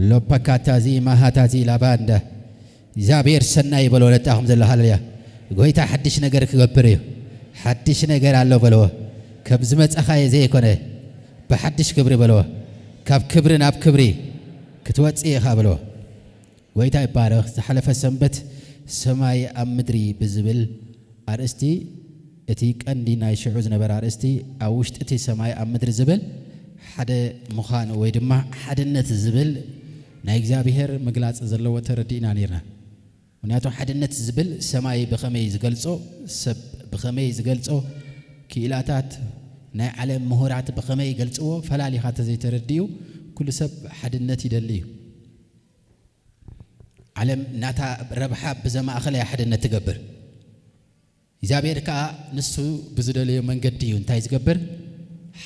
ሎፓካታዚ ማሃታዚ ላባንዳ እግዚኣብሔር ሰናይ በሎ። ነጣኹም ዘሎ ሃለልያ። ጎይታ ሓድሽ ነገር ክገብር እዩ። ሓድሽ ነገር ኣሎ በልዎ። ከም ዝመጻኻዮ ዘይኮነ፣ ብሓድሽ ክብሪ በልዎ። ካብ ክብሪ ናብ ክብሪ ክትወጽእ ኢኻ በልዎ። ጎይታ ይባረኽ። ዝሓለፈ ሰንበት ሰማይ ኣብ ምድሪ ብዝብል ኣርእስቲ፣ እቲ ቀንዲ ናይ ሽዑ ዝነበረ ኣርእስቲ ኣብ ውሽጢ እቲ ሰማይ ኣብ ምድሪ ዝብል ሓደ ምዃኑ ወይ ድማ ሓድነት ዝብል ናይ እግዚኣብሔር ምግላጽ ዘለዎ ተረዲእና ነርና። ምኽንያቱ ሓድነት ዝብል ሰማይ ብኸመይ ዝገልጾ፣ ሰብ ብኸመይ ዝገልጾ፣ ክኢላታት ናይ ዓለም ምሁራት ብኸመይ ይገልጽዎ ፈላሊኻ ተዘይተረድኡ፣ ኩሉ ሰብ ሓድነት ይደሊ እዩ። ዓለም ናታ ረብሓ ብዘማእኸለ እያ ሓድነት ትገብር። እግዚኣብሔር ከኣ ንሱ ብዝደለዮ መንገዲ እዩ እንታይ ዝገብር?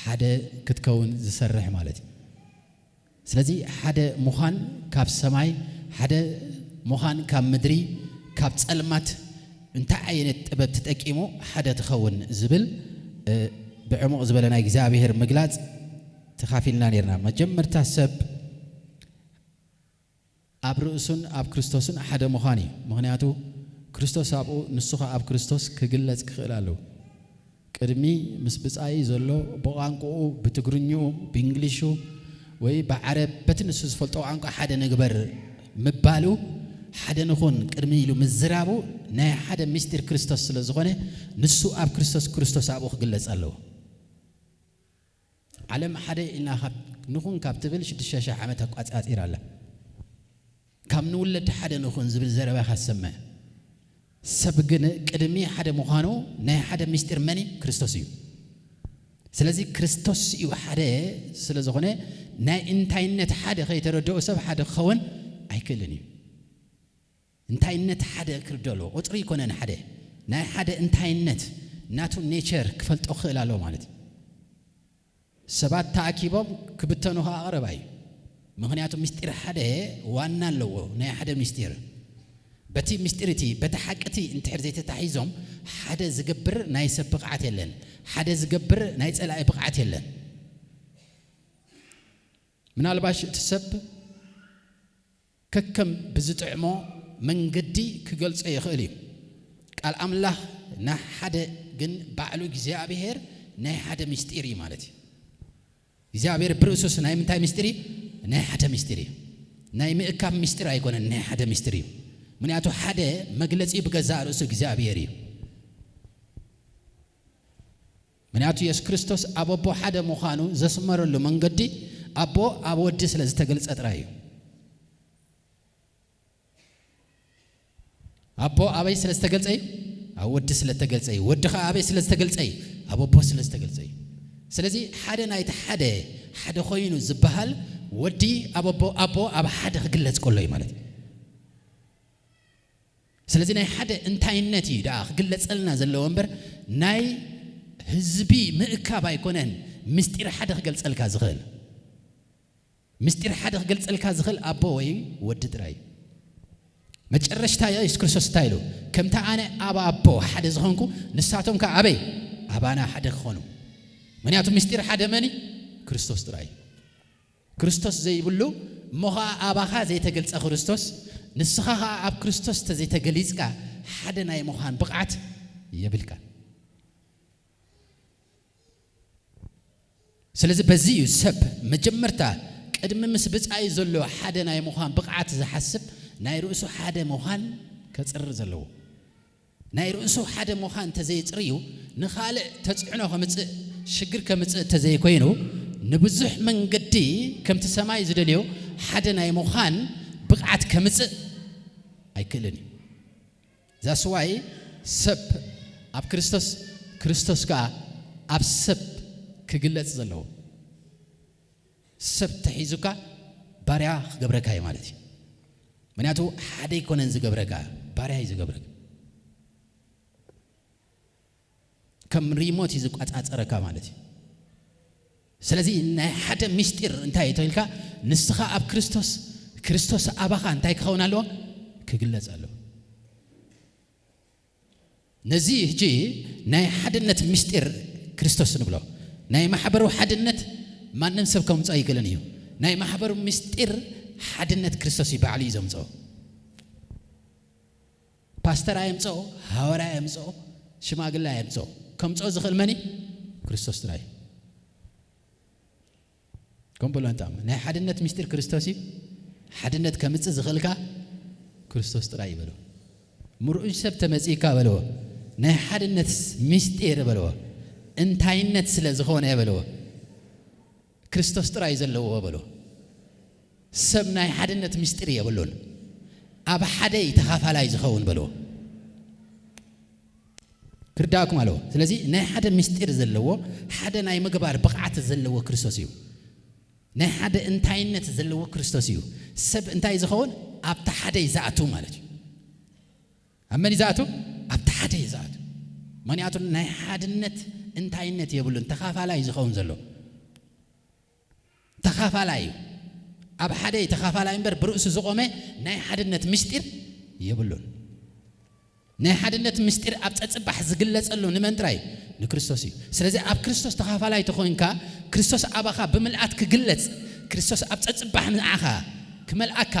ሓደ ክትከውን ዝሰርሕ ማለት እዩ። ስለዚ ሓደ ምዃን ካብ ሰማይ፣ ሓደ ምዃን ካብ ምድሪ፣ ካብ ጸልማት እንታይ ዓይነት ጥበብ ተጠቂሙ ሓደ ትኸውን ዝብል፣ እ፣ ብዕሙቕ ዝበለ ናይ እግዚኣብሔር ምግላጽ ተኻፊልና ነርና። መጀመርታ ሰብ ኣብ ርእሱን ኣብ ክርስቶስን ሓደ ምዃን እዩ። ምኽንያቱ ክርስቶስ ኣብኡ፣ ንሱ ኸኣ ኣብ ክርስቶስ ክግለጽ ክኽእል ኣለዎ። ቅድሚ ምስ ብጻዩ ዘሎ ብቋንቋኡ፣ ብትግርኛኡ፣ ብእንግሊሹ ወይ ብዓረብ፣ በቲ ንሱ ዝፈልጦ ቋንቋ ሓደ ንግበር ምባሉ፣ ሓደ ንኹን ቅድሚ ኢሉ ምዝራቡ ናይ ሓደ ምስጢር ክርስቶስ ስለ ዝኾነ፣ ንሱ ኣብ ክርስቶስ፣ ክርስቶስ ኣብኡ ክግለጽ ኣለዎ። ዓለም ሓደ ኢልና ካብ ንኹን ካብ ትብል ሽዱሽተ ሽሕ ዓመት ኣቋጻጺራ ኣላ። ካብ ንውለድ ሓደ ንኹን ዝብል ዘረባ ኢኻ ትሰምዕ። ሰብ ግን ቅድሚ ሓደ ምዃኑ ናይ ሓደ ምስጢር መን እዩ? ክርስቶስ እዩ። ስለዚ ክርስቶስ እዩ ሓደ ስለ ዝኾነ ናይ እንታይነት ሓደ ከይተረድኦ ሰብ ሓደ ክኸውን ኣይክእልን እዩ። እንታይነት ሓደ ክርዶ ኣለዎ። ቁጽሪ ኣይኮነን ሓደ። ናይ ሓደ እንታይነት ናቱ ኔቸር ክፈልጦ ክኽእል ኣለዎ ማለት እዩ። ሰባት ተኣኪቦም ክብተኑ ኸዓ ቀረባ እዩ። ምኽንያቱ ምስጢር ሓደ ዋና ኣለዎ። ናይ ሓደ ምስጢር፣ በቲ ምስጢር እቲ፣ በቲ ሓቂ እቲ እንድሕር ዘይተታሒዞም ሓደ ዝገብር ናይ ሰብ ብቕዓት የለን። ሓደ ዝገብር ናይ ጸላኢ ብቕዓት የለን። ምናልባሽ እቲ ሰብ ከከም ብዝጥዕሞ መንገዲ ክገልጾ ይኽእል እዩ። ቃል ኣምላኽ ናይ ሓደ ግን ባዕሉ እግዚኣብሔር ናይ ሓደ ምስጢር እዩ ማለት እዩ። እግዚኣብሔር ብርእሱስ ናይ ምንታይ ምስጢር እዩ? ናይ ሓደ ምስጢር እዩ። ናይ ምእካብ ምስጢር ኣይኮነን፣ ናይ ሓደ ምስጢር እዩ። ምክንያቱ ሓደ መግለጺ ብገዛእ ርእሱ እግዚኣብሔር እዩ። ምክንያቱ የሱስ ክርስቶስ ኣብ ኣቦ ሓደ ምዃኑ ዘስመረሉ መንገዲ ኣቦ ኣብ ወዲ ስለ ዝተገልጸ ጥራይ እዩ። ኣቦ ኣበይ ስለ ዝተገልጸ እዩ? ኣብ ወዲ ስለ ዝተገልጸ እዩ። ወዲ ኸኣ ኣበይ ስለ ዝተገልጸ እዩ? ኣብ ኣቦ ስለ ዝተገልጸ እዩ። ስለዚ ሓደ ናይቲ ሓደ፣ ሓደ ኮይኑ ዝበሃል ወዲ ኣብ ኣቦ፣ ኣቦ ኣብ ሓደ ክግለጽ ከሎ እዩ ማለት እዩ። ስለዚ ናይ ሓደ እንታይነት እዩ ደኣ ክግለጸልና ዘለዎ እምበር ናይ ህዝቢ ምእካብ ኣይኮነን ምስጢር ሓደ ክገልጸልካ ዝኽእል። ምስጢር ሓደ ክገልጸልካ ዝኽእል ኣቦ ወይ ወዲ ጥራይ እዩ። መጨረሽታ የሱስ ክርስቶስ እንታይ ኢሉ? ከምቲ ኣነ ኣብ ኣቦ ሓደ ዝኾንኩ ንሳቶም ከኣ ኣበይ? ኣባና ሓደ ክኾኑ። ምክንያቱ ምስጢር ሓደ መን እዩ? ክርስቶስ ጥራይ እዩ። ክርስቶስ ዘይብሉ እሞ ኸዓ ኣባኻ ዘይተገልጸ ክርስቶስ፣ ንስኻ ኸዓ ኣብ ክርስቶስ ተዘይተገሊጽካ ሓደ ናይ ምዃን ብቕዓት የብልካን። ስለዚ በዚ እዩ ሰብ መጀመርታ ቅድሚ ምስ ብጻዩ ዘሎ ሓደ ናይ ምዃን ብቕዓት ዝሓስብ፣ ናይ ርእሱ ሓደ ምዃን ከጽሪ ዘለዎ። ናይ ርእሱ ሓደ ምዃን እንተዘየጽርዩ፣ ንኻልእ ተጽዕኖ ከምጽእ፣ ሽግር ከምጽእ እንተዘይኮይኑ፣ ንብዙሕ መንገዲ ከምቲ ሰማይ ዝደልዮ ሓደ ናይ ምዃን ብቕዓት ከምጽእ ኣይክእልን እዩ። That's why ሰብ ኣብ ክርስቶስ፣ ክርስቶስ ከኣ ኣብ ሰብ ክግለጽ ዘለዎ። ሰብ ተሒዙካ ባርያ ክገብረካ እዩ ማለት እዩ። ምክንያቱ ሓደ ኣይኮነን ዝገብረካ፣ ባርያ እዩ ዝገብረካ። ከም ሪሞት እዩ ዝቋጻጸረካ ማለት እዩ። ስለዚ ናይ ሓደ ምስጢር እንታይ እዩ ተልካ፣ ንስኻ ኣብ ክርስቶስ፣ ክርስቶስ ኣባኻ እንታይ ክኸውን ኣለዎ? ክግለጽ ኣለዎ። ነዚ ሕጂ ናይ ሓድነት ምስጢር ክርስቶስ ንብሎ። ናይ ማሕበሩ ሓድነት ማንም ሰብ ከምጾ ኣይክእልን እዩ። ናይ ማሕበሩ ምስጢር ሓድነት ክርስቶስ እዩ ባዕሉ እዩ ዘምፅኦ። ፓስተር ኣየምፅኦ፣ ሃዋርያ ኣየምፅኦ፣ ሽማግለ ኣየምፅኦ። ከምፅኦ ዝኽእል መን እዩ? ክርስቶስ ጥራይ። ከም በሎ እንጣም ናይ ሓድነት ምስጢር ክርስቶስ እዩ። ሓድነት ከምፅእ ዝኽእልካ ክርስቶስ ጥራይ ይበሎ። ምርኡይ ሰብ ተመፂእካ በለዎ። ናይ ሓድነት ምስጢር በለዎ። እንታይነት ስለ ዝኾነ በለዎ። ክርስቶስ ጥራይ ዘለዎ በሎ። ሰብ ናይ ሓድነት ምስጢር የብሉን። ኣብ ሓደ ተኻፋላይ ዝኸውን በሎ። ክርዳእኩም ኣለዎ። ስለዚ ናይ ሓደ ምስጢር ዘለዎ፣ ሓደ ናይ ምግባር ብቕዓት ዘለዎ ክርስቶስ እዩ። ናይ ሓደ እንታይነት ዘለዎ ክርስቶስ እዩ። ሰብ እንታይ ዝኸውን? ኣብቲ ሓደ ይዝኣቱ ማለት እዩ። ኣብ መን ይዝኣቱ? ኣብቲ ሓደ ይዝኣቱ። ምኽንያቱ ናይ ሓድነት እንታይነት የብሉን። ተኻፋላይ ዝኸውን ዘሎ ተኻፋላይ እዩ። ኣብ ሓደ ተኻፋላይ እምበር ብርእሱ ዝቖመ ናይ ሓድነት ምስጢር የብሉን። ናይ ሓድነት ምስጢር ኣብ ጸጽባሕ ዝግለጸሉ ንመን ጥራይ? ንክርስቶስ እዩ። ስለዚ ኣብ ክርስቶስ ተኻፋላይ ተኾይንካ፣ ክርስቶስ ኣባኻ ብምልኣት ክግለጽ፣ ክርስቶስ ኣብ ጸጽባሕ ንዓኻ ክመልኣካ።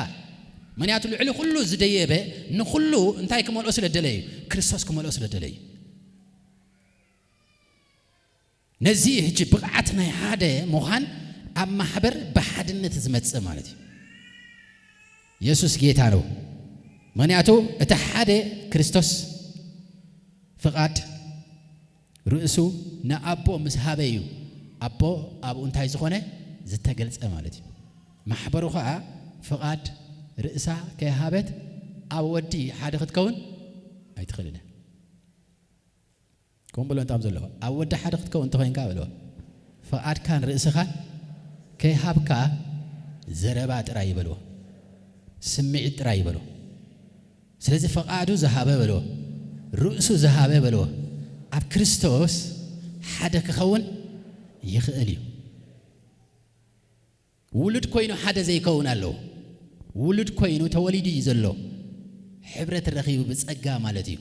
ምኽንያቱ ልዕሊ ኩሉ ዝደየበ ንኹሉ እንታይ ክመልኦ ስለ ደለየ እዩ? ክርስቶስ ክመልኦ ስለ ደለየ እዩ። ነዚ ሕጂ ብቕዓት ናይ ሓደ ምዃን ኣብ ማሕበር ብሓድነት ዝመጽእ ማለት እዩ። የሱስ ጌታ ነው። ምኽንያቱ እቲ ሓደ ክርስቶስ ፍቓድ ርእሱ ንኣቦ ምስ ሃበ እዩ ኣቦ ኣብኡ እንታይ ዝኾነ ዝተገልጸ ማለት እዩ። ማሕበሩ ኸኣ ፍቓድ ርእሳ ከይሃበት ኣብ ወዲ ሓደ ክትከውን ኣይትኽእልን እያ። ከምኡ በሎ እንታም ዘለዎ ኣብ ወዲ ሓደ ክትከውን እንተኾይንካ በልዎ። ፍቓድካን ርእስኻን ከይሃብካ ዘረባ ጥራይ ይበልዎ። ስምዒት ጥራይ ይበልዎ። ስለዚ ፍቓዱ ዝሃበ በልዎ። ርእሱ ዝሃበ በልዎ። ኣብ ክርስቶስ ሓደ ክኸውን ይኽእል እዩ። ውሉድ ኮይኑ ሓደ ዘይከውን ኣለዎ። ውሉድ ኮይኑ ተወሊዱ እዩ ዘሎ። ሕብረት ረኺቡ ብጸጋ ማለት እዩ።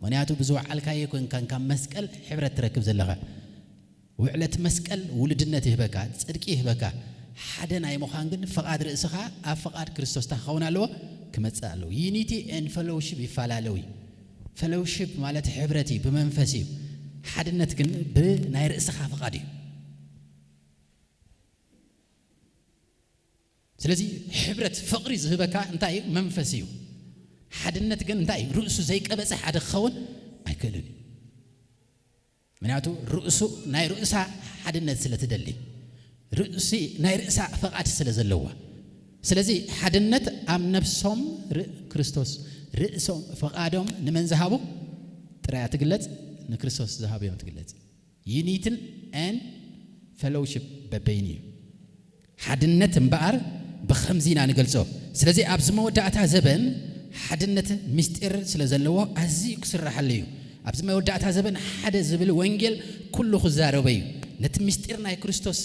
ምኽንያቱ ብዝወዓልካዮ ኮንካን ካብ መስቀል ሕብረት ትረክብ ዘለኻ። ውዕለት መስቀል ውሉድነት ይህበካ፣ ጽድቂ ይህበካ። ሓደ ናይ ምዃን ግን ፍቓድ ርእስኻ ኣብ ፍቓድ ክርስቶስ እንታይ ክኸውን ኣለዎ? ክመጽእ ኣለዎ። ዩኒቲ ኤን ፈሎውሺፕ ይፈላለው እዩ። ፈሎውሺፕ ማለት ሕብረት እዩ፣ ብመንፈስ እዩ። ሓድነት ግን ብናይ ርእስኻ ፍቓድ እዩ። ስለዚ ሕብረት ፍቕሪ ዝህበካ እንታይ እዩ? መንፈስ እዩ። ሓድነት ግን እንታይ እዩ? ርእሱ ዘይቀበጸ ሓደ ክኸውን ኣይክእልን እዩ። ምክንያቱ ርእሱ ናይ ርእሳ ሓድነት ስለ ትደሊ፣ ርእሲ ናይ ርእሳ ፍቓድ ስለ ዘለዋ። ስለዚ ሓድነት ኣብ ነፍሶም ር-፣ ክርስቶስ ርእሶም ፍቓዶም ንመን ዝሃቡ ጥራይ እያ ትግለጽ? ንክርስቶስ ዝሃቡ እዮም ትግለጽ። ዩኒትን ኤን ፈሎውሺፕ በበይኑ እዩ። ሓድነት እምበኣር ብኸምዚ ኢና ንገልጾ። ስለዚ ኣብዚ መወዳእታ ዘበን ሓድነት ምስጢር ስለ ዘለዎ ኣዝዩ ክስራሓሉ እዩ። ኣብዚ መወዳእታ ዘበን ሓደ ዝብል ወንጌል ኩሉ ክዛረቦ እዩ። ነቲ ምስጢር ናይ ክርስቶስ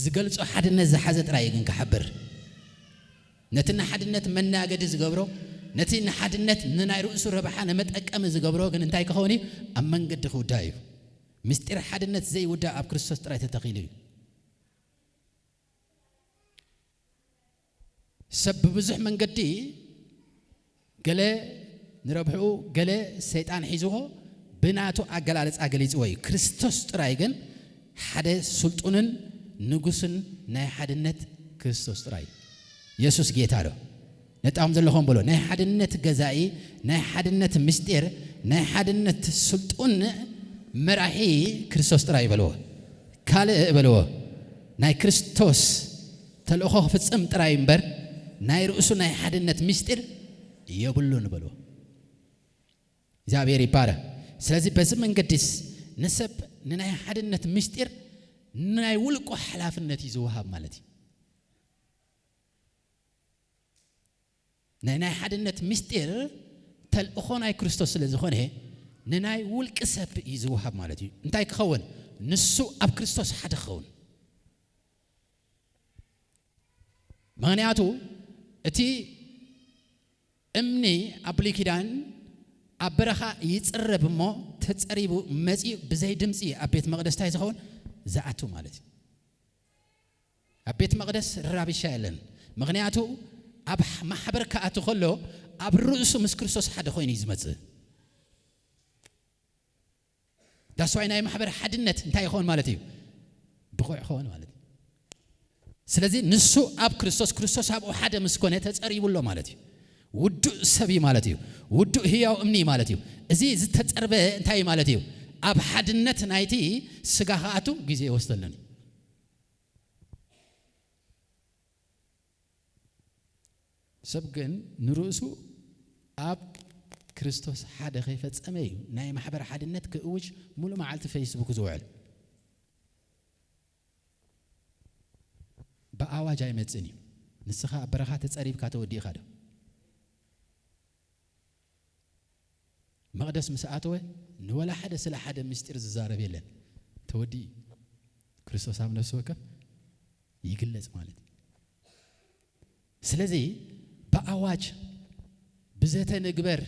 ዝገልጾ ሓድነት ዝሓዘ ጥራይ እዩ ግን ክሓብር። ነቲ ንሓድነት መናገዲ ዝገብሮ፣ ነቲ ንሓድነት ንናይ ርእሱ ረብሓ ንመጠቀሚ ዝገብሮ ግን እንታይ ክኸውን እዩ? ኣብ መንገዲ ክውዳእ እዩ። ምስጢር ሓድነት ዘይውዳእ ኣብ ክርስቶስ ጥራይ ተተኺሉ እዩ። ሰብ ብብዙሕ መንገዲ ገለ ንረብሕኡ፣ ገለ ሰይጣን ሒዝዎ ብናቱ ኣገላልጻ ገሊጽዎ እዩ። ክርስቶስ ጥራይ ግን ሓደ ስልጡንን ንጉስን ናይ ሓድነት ክርስቶስ ጥራይ እዩ። የሱስ ጌታ ዶ? ነጣም ዘለኹም በሎ። ናይ ሓድነት ገዛኢ፣ ናይ ሓድነት ምስጢር፣ ናይ ሓድነት ስልጡን መራሒ ክርስቶስ ጥራይ በልዎ። ካልእ በልዎ። ናይ ክርስቶስ ተልእኾ ክፍጽም ጥራይ እምበር ናይ ርእሱ ናይ ሓድነት ምስጢር የብሉን በልዎ። እግዚኣብሔር ይባረክ። ስለዚ በዚ መንገዲስ ንሰብ ንናይ ሓድነት ምስጢር ናይ ውልቁ ሓላፍነት እዩ ዝወሃብ ማለት እዩ። ናይ ናይ ሓድነት ምስጢር ተልእኾ ናይ ክርስቶስ ስለ ዝኾነ ንናይ ውልቂ ሰብ እዩ ዝወሃብ ማለት እዩ። እንታይ ክኸውን? ንሱ ኣብ ክርስቶስ ሓደ ክኸውን። ምኽንያቱ እቲ እምኒ ኣብ ብሉይ ኪዳን ኣብ በረኻ ይጽረብ እሞ ተጸሪቡ መጺኡ ብዘይ ድምጺ ኣብ ቤት መቕደስ እንታይ ዝኸውን? ዝኣቱ ማለት እዩ። ኣብ ቤት መቕደስ ራብሻ የለን። ምኽንያቱ ኣብ ማሕበር ክኣቱ ከሎ ኣብ ርእሱ ምስ ክርስቶስ ሓደ ኮይኑ እዩ ዝመጽእ። ዳስዋይ ናይ ማሕበር ሓድነት እንታይ ይኸውን ማለት እዩ? ብቑዕ ይኸውን ማለት እዩ። ስለዚ ንሱ ኣብ ክርስቶስ፣ ክርስቶስ ኣብኡ ሓደ ምስ ኮነ ተጸሪቡ ኣሎ ማለት እዩ። ውዱእ ሰብ እዩ ማለት እዩ። ውዱእ ህያው እምኒ ማለት እዩ። እዚ ዝተጸርበ እንታይ ማለት እዩ? ኣብ ሓድነት ናይቲ ስጋ ክኣቱ ግዜ ይወስደለን እዩ። ሰብ ግን ንርእሱ ኣብ ክርስቶስ ሓደ ከይፈጸመ እዩ ናይ ማሕበር ሓድነት ክእውጅ ሙሉ መዓልቲ ፌስቡክ ዝውዕል። ብኣዋጅ ኣይመጽእን እዩ። ንስኻ ኣብ በረኻ ተጸሪብካ ተወዲእካ ዶ? መቕደስ ምስ ኣተወ ንወላ ሓደ ስለ ሓደ ምስጢር ዝዛረብ የለን። ተወዲ ክርስቶስ ኣብ ነፍሲ ወከፍ ይግለጽ ማለት እዩ። ስለዚ ብኣዋጅ ብዘተ ንግበር፣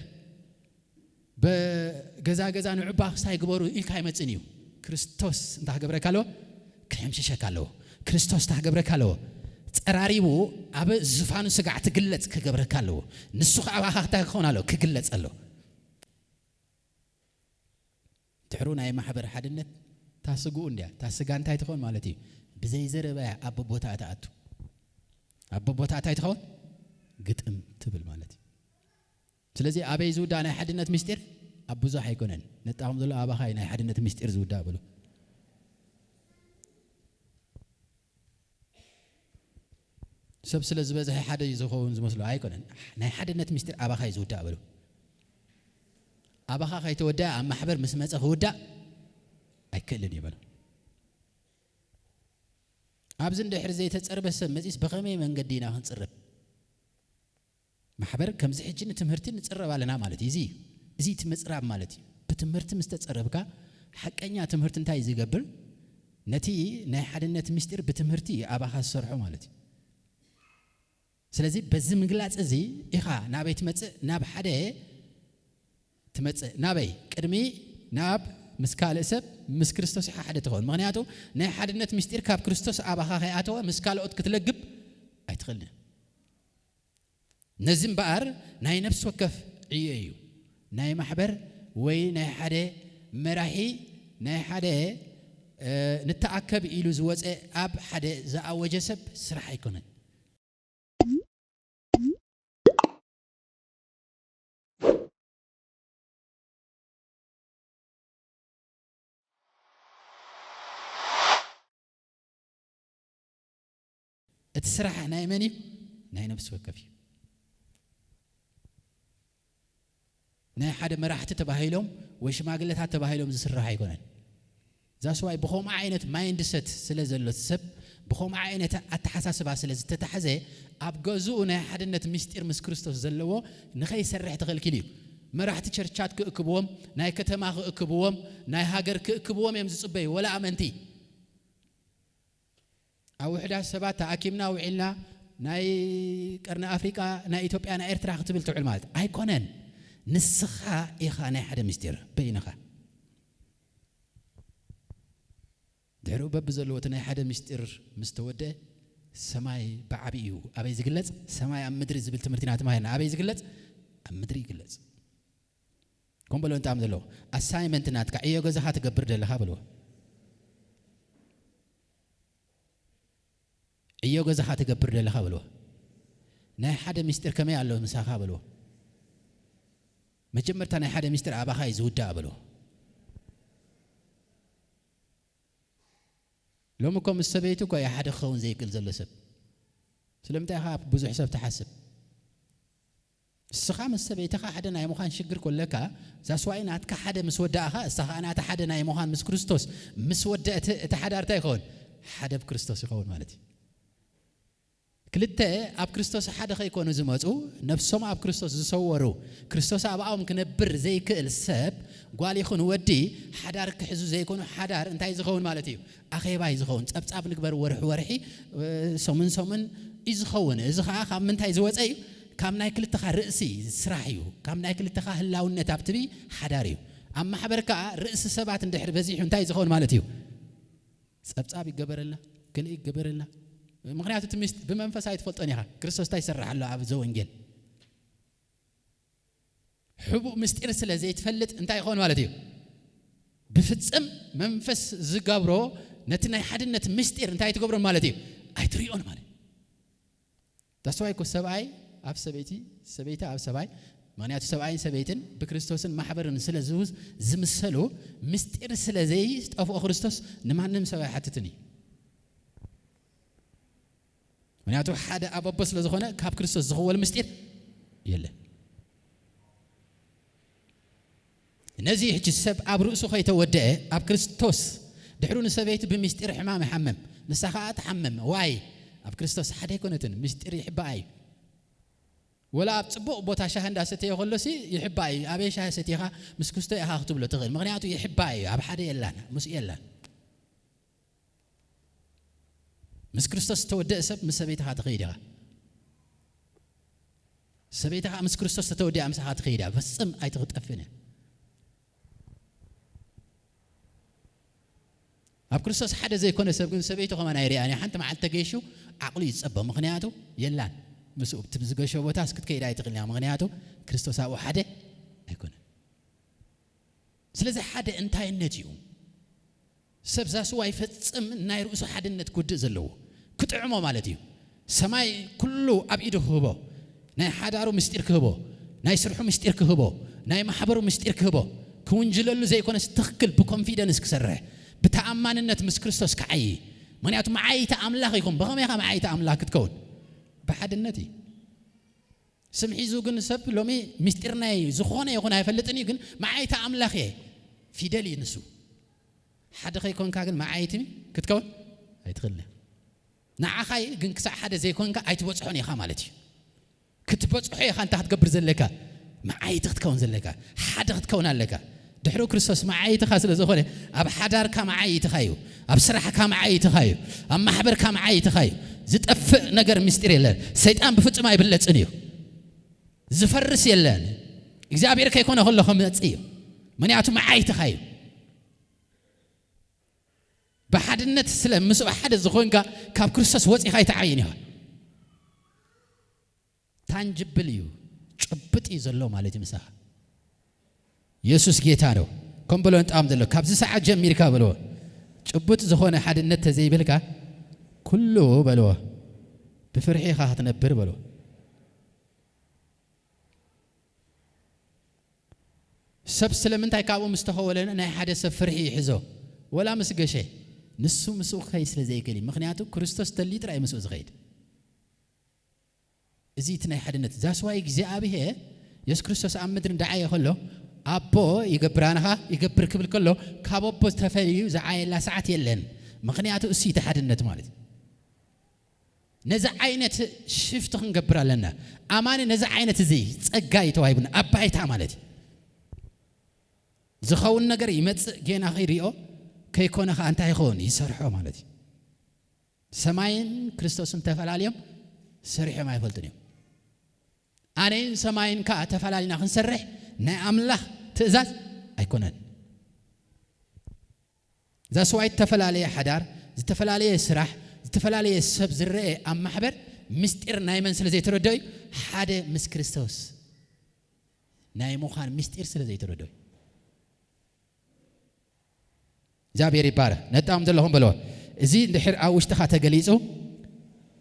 በገዛ ገዛ ንዕባ ክስታይ ግበሩ ኢልካ ኣይመጽእን እዩ። ክርስቶስ እንታይ ክገብረካ ኣለዎ? ክሕምሽሸካ ኣለዎ። ክርስቶስ እንታይ ክገብረካ ኣለዎ? ጸራሪቡ ኣብ ዝፋኑ ስጋዕ ትግለጽ ክገብረካ ኣለዎ። ንሱ ከኣ ኣባኻ ክታይ ክኸውን ኣለዎ? ክግለጽ ኣለዎ። ድሕሩ ናይ ማሕበር ሓድነት ታስግኡ እንድያ። ታስጋ እንታይ ትኸውን ማለት እዩ? ብዘይ ዘረባ እያ ኣብ ቦታ ትኣቱ። ኣብ ቦታ እንታይ ትኸውን? ግጥም ትብል ማለት እዩ። ስለዚ ኣበይ ዝውዳእ ናይ ሓድነት ምስጢር? ኣብ ብዙሕ ኣይኮነን። ነጣኹም ዘሎ ኣባኻ እዩ ናይ ሓድነት ምስጢር ዝውዳእ ብሉ። ሰብ ስለ ዝበዝሐ ሓደ እዩ ዝኸውን ዝመስሎ ኣይኮነን። ናይ ሓድነት ምስጢር ኣባኻ እዩ ዝውዳእ በሉ። ኣባኻ ከይተወደኣ ኣብ ማሕበር ምስ መጸ ክውዳእ ኣይክእልን እዩ በሉ። ኣብዚ እንድሕር ዘይተጸርበ ሰብ መጺስ ብኸመይ መንገዲ ኢና ክንጽረብ? ማሕበር ከምዚ ሕጂ ንትምህርቲ ንጽረብ ኣለና ማለት እዩ። እዚ፣ እዚ እቲ ምጽራብ ማለት እዩ። ብትምህርቲ ምስ ተጸረብካ ሓቀኛ ትምህርቲ እንታይ እዩ ዝገብር? ነቲ ናይ ሓድነት ምስጢር ብትምህርቲ እዩ ኣባኻ ዝሰርሖ ማለት እዩ። ስለዚ በዚ ምግላጽ እዚ ኢኻ ናበይ ትመጽእ? ናብ ሓደ ትመጽእ። ናበይ? ቅድሚ ናብ ምስ ካልእ ሰብ ምስ ክርስቶስ ኢኻ ሓደ ትኸውን። ምኽንያቱ ናይ ሓድነት ምስጢር ካብ ክርስቶስ ኣባኻ ከይኣተወ ምስ ካልኦት ክትለግብ ኣይትኽእልን። ነዚ እምበኣር ናይ ነፍሲ ወከፍ ዕዮ እዩ። ናይ ማሕበር ወይ ናይ ሓደ መራሒ፣ ናይ ሓደ፣ እ፣ ንተኣከብ ኢሉ ዝወጸ ኣብ ሓደ ዝኣወጀ ሰብ ስራሕ ኣይኮነን። እቲ ስራሕ ናይ መን እዩ? ናይ ነፍሲ ወከፍ እዩ። ናይ ሓደ መራሕቲ ተባሂሎም ወይ ሽማግለታት ተባሂሎም ዝስራሕ ኣይኮነን። ዛስዋይ ብኸምኡ ዓይነት ማይንድሰት ስለ ዘሎ ሰብ፣ ብኸምኡ ዓይነት ኣተሓሳስባ ስለ ዝተታሕዘ፣ ኣብ ገዝኡ ናይ ሓድነት ምስጢር ምስ ክርስቶስ ዘለዎ ንኸይሰርሕ ተኸልኪሉ እዩ። መራሕቲ ቸርቻት ክእክብዎም፣ ናይ ከተማ ክእክብዎም፣ ናይ ሃገር ክእክብዎም እዮም ዝጽበዩ፣ ወላ ኣመንቲ። ኣብ ውሕዳት ሰባት ተኣኪብና ውዒልና ናይ ቀርኒ ኣፍሪቃ፣ ናይ ኢትዮጵያ፣ ናይ ኤርትራ ክትብል ትውዕል ማለት ኣይኮነን። ንስኻ ኢኻ ናይ ሓደ ምስጢር በይንኻ። ድሕሪኡ በቢ ዘለዎ እቲ ናይ ሓደ ምስጢር ምስ ተወደአ ሰማይ ብዓቢ እዩ። ኣበይ ዝግለጽ? ሰማይ ኣብ ምድሪ ዝብል ትምህርቲ ኢና ተማሂርና። ኣበይ ዝግለጽ? ኣብ ምድሪ ይግለጽ። ከም በሎ እንጣም ዘለዎ ኣሳይመንት ናትካ ዕዮ ገዛኻ ትገብር ደለኻ በልዎ። ዕዮ ገዛኻ ትገብር ደለኻ በልዎ። ናይ ሓደ ምስጢር ከመይ ኣሎ ምሳኻ በልዎ። መጀመርታ ናይ ሓደ ምስጢር ኣባኻ እዩ ዝውዳእ በልዎ። ሎሚ እኮ ምስ ሰበይቲ እኮ እዩ ሓደ ክኸውን ዘይክእል ዘሎ ሰብ። ስለምንታይ ኢኻ ብዙሕ ሰብ ትሓስብ? እስኻ ምስ ሰበይትኻ ሓደ ናይ ምዃን ሽግር ኮለካ፣ ዛስዋይ ናትካ ሓደ ምስ ወዳእኻ፣ እሳ ኸኣ ናታ ሓደ ናይ ምዃን ምስ ክርስቶስ ምስ ወደእት፣ እቲ ሓዳር እንታይ ይኸውን? ሓደ ብ ክርስቶስ ይኸውን ማለት እዩ። ክልተ ኣብ ክርስቶስ ሓደ ከይኮኑ ዝመጹ፣ ነፍሶም ኣብ ክርስቶስ ዝሰወሩ፣ ክርስቶስ ኣብኣኦም ክነብር ዘይክእል ሰብ፣ ጓል ይኹን ወዲ፣ ሓዳር ክሕዙ ዘይኮኑ፣ ሓዳር እንታይ ዝኸውን ማለት እዩ? ኣኼባ እዩ ዝኸውን። ጸብጻብ ንግበር ወርሒ ወርሒ፣ እ፣ ሰሙን ሰሙን እዩ ዝኸውን። እዚ ኸኣ ካብ ምንታይ ዝወጸ እዩ? ካብ ናይ ክልተኻ ርእሲ ስራሕ እዩ። ካብ ናይ ክልተኻ ህላውነት ኣብ ትቢ ሓዳር እዩ። ኣብ ማሕበር ከኣ ርእሲ ሰባት እንድሕር በዚሑ እንታይ ዝኸውን ማለት እዩ? ጸብጻብ ይገበረልና፣ ገለ ይገበረልና። ምኽንያቱ እቲ ምስጢር ብመንፈስ ኣይትፈልጦን ኢኻ። ክርስቶስ እንታይ ይሰርሕ ኣሎ ኣብ ዘወንጌል? ሕቡእ ምስጢር ስለ ዘይትፈልጥ እንታይ ይኾን ማለት እዩ? ብፍጽም መንፈስ ዝገብሮ ነቲ ናይ ሓድነት ምስጢር እንታይ ትገብሮን ማለት እዩ? ኣይትሪኦን ማለት እዩ። ዳስዋይ እኮ ሰብኣይ ኣብ ሰበይቲ፣ ሰበይቲ ኣብ ሰብኣይ፣ ምኽንያቱ ሰብኣይን ሰበይትን ብክርስቶስን ማሕበርን ስለ ዝውዝ-፣ ዝምሰሉ፣ ምስጢር ስለ ዘይጠፍኦ ክርስቶስ ንማንም ሰብ ኣይሓትትን እዩ። ምኽንያቱ ሓደ ኣብ ኣቦ ስለ ዝኾነ ካብ ክርስቶስ ዝኽወል ምስጢር የለን። ነዚ ሕጂ ሰብ ኣብ ርእሱ ከይተወደአ ኣብ ክርስቶስ ድሕሩ ንሰበይቱ ብምስጢር ሕማም ይሓምም፣ ንሳ ኸኣ ትሓምም። ዋይ ኣብ ክርስቶስ ሓደ ኣይኮነትን፣ ምስጢር ይሕባኣ እዩ። ወላ ኣብ ጽቡቕ ቦታ ሻሂ እንዳሰተየ ከሎሲ ይሕባእ እዩ። ኣበይ ሻሂ ሰቲኻ ምስ ክስቶ ኢኻ ክትብሎ ትኽእል፣ ምኽንያቱ ይሕባእ እዩ። ኣብ ሓደ የላን፣ ምስኡ የላን። ምስ ክርስቶስ ዝተወደአ ሰብ ምስ ሰበይትኻ ትኸይድ ኢኻ። ሰበይትኻ ምስ ክርስቶስ ተተወዲኣ ምሳኻ ትኸይድ እያ። ፍጽም ኣይትኽጠፍን እያ። ኣብ ክርስቶስ ሓደ ዘይኮነ ሰብ ግን ሰበይቱ ከማን ኣይርኣን እያ። ሓንቲ መዓልቲ ተገይሹ ዓቕሉ ይጸቦ። ምኽንያቱ የላን። ምስኡ እቲ ዝገሾ ቦታስ ክትከይድ ኣይትኽእልን እያ። ምኽንያቱ ክርስቶስ ኣብኡ ሓደ ኣይኮነን። ስለዚ ሓደ እንታይነት እዩ። ሰብ ዛስዋ ይፈጽም ናይ ርእሱ ሓድነት ጉድእ ዘለዎ ክጥዕሞ ማለት እዩ። ሰማይ ኩሉ ኣብ ኢዱ ክህቦ፣ ናይ ሓዳሩ ምስጢር ክህቦ፣ ናይ ስርሑ ምስጢር ክህቦ፣ ናይ ማሕበሩ ምስጢር ክህቦ፣ ክውንጅለሉ ዘይኮነስ ትኽክል ብኮንፊደንስ ክሰርሕ፣ ብተኣማንነት ምስ ክርስቶስ ክዓዪ። ምኽንያቱ መዓይቲ ኣምላኽ ይኹን። ብኸመይ ኢኻ መዓይቲ ኣምላኽ ክትከውን? ብሓድነት እዩ። ስም ሒዙ ግን ሰብ ሎሚ ምስጢር ናይ ዝኾነ ይኹን ኣይፈልጥን እዩ፣ ግን መዓይቲ ኣምላኽ እየ። ፊደል እዩ ንሱ። ሓደ ከይኮንካ ግን መዓይቲ ክትከውን ኣይትኽእልን። ንዓኻ እዩ፣ ግን ክሳዕ ሓደ ዘይኮንካ ኣይትበጽሖን ኢኻ ማለት እዩ። ክትበጽሖ ኢኻ እንታይ ክትገብር ዘለካ? መዓይቲ ክትከውን ዘለካ፣ ሓደ ክትከውን ኣለካ። ድሕሩ ክርስቶስ መዓይትኻ ስለ ዝኾነ ኣብ ሓዳርካ መዓይትኻ እዩ፣ ኣብ ስራሕካ መዓይትኻ እዩ፣ ኣብ ማሕበርካ መዓይትኻ እዩ። ዝጠፍእ ነገር ምስጢር የለን። ሰይጣን ብፍጹም ኣይብለጽን እዩ። ዝፈርስ የለን። እግዚኣብሔር ከይኮነ ከሎ ክመጽእ እዩ። ምኽንያቱ መዓይትኻ እዩ። ብሓድነት ስለ ምስኡ ሓደ ዝኾንካ ካብ ክርስቶስ ወጺኻ ኣይትዓይን ኢኻ። ታንጅብል እዩ፣ ጭብጥ እዩ ዘሎ ማለት እዩ ምሳኻ። የሱስ ጌታ ነው። ከም በሎ ንጣም ዘሎ ካብዚ ሰዓት ጀሚርካ በልዎ። ጭቡጥ ዝኾነ ሓድነት ተዘይብልካ ኩሉ በልዎ። ብፍርሒ ኢኻ ክትነብር በልዎ። ሰብ ስለምንታይ ካብኡ ምስ ተኸወለ ናይ ሓደ ሰብ ፍርሒ ይሕዞ? ወላ ምስ ገሸ ንሱ ምስኡ ክኸይድ ስለ ዘይክእል እዩ። ምኽንያቱ ክርስቶስ ተልዩ ጥራይ ምስኡ ዝኸይድ። እዚ እቲ ናይ ሓድነት ዛስዋይ እግዚኣብሔር የሱስ ክርስቶስ ኣብ ምድሪ እንዳዓየ ከሎ ኣቦ ይገብር ኣነኻ ይገብር ክብል ከሎ ካብ ኣቦ ተፈልዩ ዝዓየላ ሰዓት የለን። ምኽንያቱ እሱ እቲ ሓድነት ማለት እዩ። ነዚ ዓይነት ሽፍት ክንገብር ኣለና። ኣማኒ ነዚ ዓይነት እዚ ጸጋ እዩ ተዋሂቡና። ኣብ ባይታ ማለት እዩ። ዝኸውን ነገር ይመጽእ፣ ጌና ከይሪኦ ከይኮነ ኸኣ እንታይ ይኸውን? ይሰርሖ ማለት እዩ። ሰማይን ክርስቶስን ተፈላልዮም ሰሪሖም ኣይፈልጡን እዮም። ኣነይን ሰማይን ከኣ ተፈላሊና ክንሰርሕ ናይ ኣምላኽ ትእዛዝ ኣይኮነን። ዛስዋይ ዝተፈላለየ ሓዳር፣ ዝተፈላለየ ስራሕ፣ ዝተፈላለየ ሰብ ዝረአ ኣብ ማሕበር ምስጢር ናይ መን ስለ ዘይተረድኦ እዩ? ሓደ ምስ ክርስቶስ ናይ ምዃን ምስጢር ስለ ዘይተረድኦ እዩ። እግዚኣብሔር ይባረ ነጣም ዘለኹም በሎ። እዚ እንድሕር ኣብ ውሽጥኻ ተገሊጹ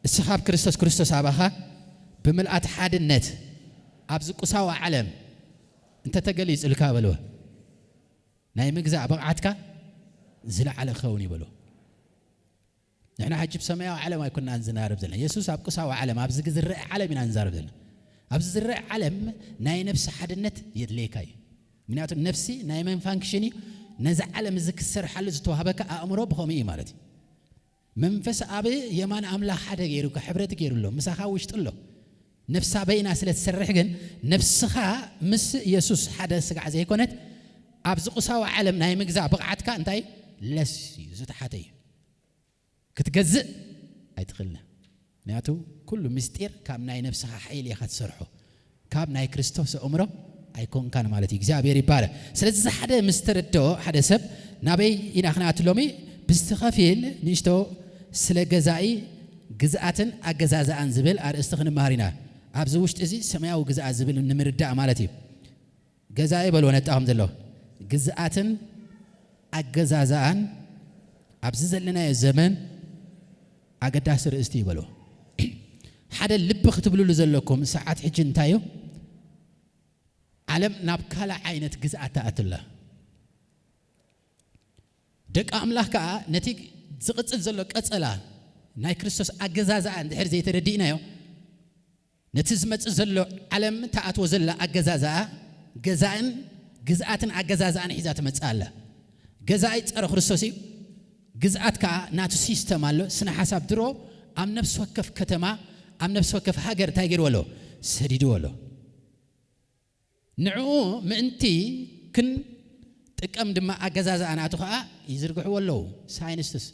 እስኻ ኣብ ክርስቶስ ክርስቶስ ኣባኻ ብምልኣት ሓድነት ኣብዚ ቁሳዊ ዓለም እንተተገሊጹልካ በልዎ ናይ ምግዛእ ብቕዓትካ ዝለዓለ ክኸውን ይበሎ። ንሕና ሕጂ ብሰማያዊ ዓለም ኣይኮንና ንዝናረብ ዘለና። የሱስ ኣብ ቁሳዊ ዓለም፣ ኣብዚ ዝረአ ዓለም ኢና ንዛረብ ዘለና። ኣብዚ ዝረአ ዓለም ናይ ነፍሲ ሓድነት የድልየካ እዩ። ምክንያቱ ነፍሲ ናይ መን ፋንክሽን እዩ? ነዚ ዓለም እዚ ክሰርሓሉ ዝተዋህበካ ኣእምሮ ብኸምኡ እዩ ማለት እዩ። መንፈስ ኣብ የማን ኣምላኽ ሓደ ገይሩካ፣ ሕብረት ገይሩ ኣሎ፣ ምሳኻ ውሽጡ ኣሎ። ነፍሳ በይና ስለ ትሰርሕ ግን ነፍስኻ ምስ የሱስ ሓደ ስጋዕ ዘይኮነት ኣብዚ ቁሳዊ ዓለም ናይ ምግዛእ ብቕዓትካ እንታይ ለስ እዩ፣ ዝተሓተ እዩ። ክትገዝእ ኣይትኽእልን። ምክንያቱ ኩሉ ምስጢር ካብ ናይ ነፍስኻ ሓይሊ ኢኻ ትሰርሖ፣ ካብ ናይ ክርስቶስ ኣእምሮ ኣይኮንካን ማለት እዩ። እግዚኣብሔር ይባረ። ስለዚ እዚ ሓደ ምስ ተረድኦ ሓደ ሰብ ናበይ ኢና ክንኣቱ ሎሚ? ብዝተኸፊል ንእሽቶ ስለ ገዛኢ ግዝኣትን ኣገዛዝኣን ዝብል ኣርእስቲ ክንመሃር ኢና። ኣብዚ ውሽጢ እዚ ሰማያዊ ግዝኣት ዝብል ንምርዳእ ማለት እዩ። ገዛኢ በልዎ ነጣኹም ዘሎ። ግዝኣትን ኣገዛዝኣን ኣብዚ ዘለናዮ ዘመን ኣገዳሲ ርእስቲ እዩ በልዎ። ሓደ ልቢ ክትብልሉ ዘለኩም ሰዓት ሕጂ እንታይ እዩ? ዓለም ናብ ካልእ ዓይነት ግዝኣት ትኣቱ ኣላ። ደቂ ኣምላኽ ከኣ ነቲ ዝቕጽል ዘሎ ቀጸላ ናይ ክርስቶስ ኣገዛዝኣ እንድሕር ዘይተረዲእናዮ፣ ነቲ ዝመጽእ ዘሎ ዓለም ትኣትዎ ዘላ ኣገዛዝኣ፣ ገዛእን ግዝኣትን ኣገዛዝኣን ሒዛ ትመጽእ ኣላ። ገዛኢ ጸረ ክርስቶስ እዩ። ግዝኣት ከኣ ናቱ ሲስተም ኣሎ፣ ስነ ሓሳብ ድሮ ኣብ ነፍሲ ወከፍ ከተማ፣ ኣብ ነፍሲ ወከፍ ሃገር እንታይ ገይርዎ ኣሎ? ሰዲድዎ ኣሎ። ንዕኡ ምእንቲ ክንጥቀም ድማ ኣገዛዝኣ ናቱ ኸኣ ይዝርግሕዎ ኣለዉ። ሳይንስትስ፣